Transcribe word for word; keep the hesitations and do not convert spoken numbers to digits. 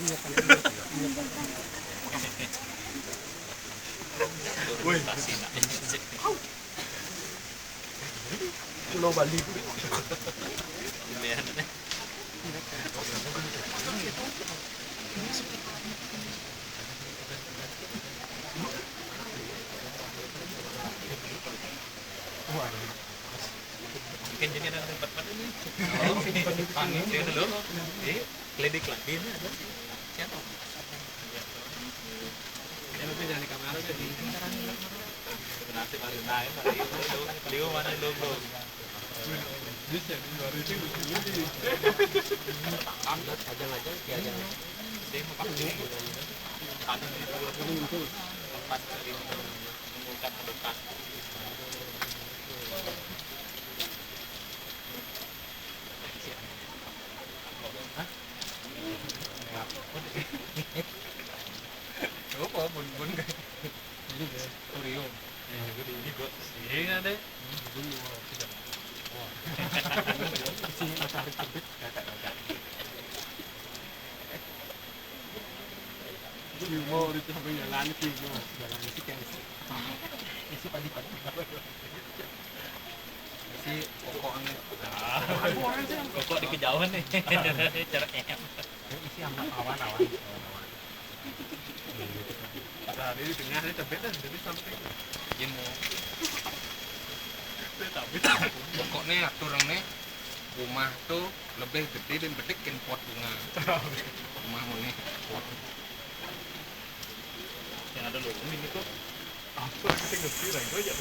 Woi, Pulau Bali. Mungkin jadi ada tempat-tempat ini. Oh, ini dulu. Ini klinik lagi ini ada. Siapa? Ini lebih dari kamera sih. Nanti paling naik, paling, paling mana dulu? Bisa, di luar itu. Ada aja, aja. Saya mau pakai ini. Ada di dua puluh. Empat kali. Mengungkap pelukan. Coba, bun-bun, kayak ini deh, Oreo. Ya, gue di ini, gue. Iya, deh. Ini dulu, tidak. Wah. Isi matahari terbit. Kagak, kagak. Gue di mall itu sampai jalan itu, gue jalan itu kayak isi, isi padi-padi. Isi pokoknya. Pokok di kejauhan nih. Cara em. Isi sama awan-awan. Awan-awan. Nah, ini di tengah, ini tebet dah, jadi sampai. Iya, mau. Tapi pokoknya atur nih, rumah tuh lebih gede dan bedik kan pot bunga. Rumah mau nih, pot. Yang ada lorong ini tuh. Apa sih ngerti lah, itu aja.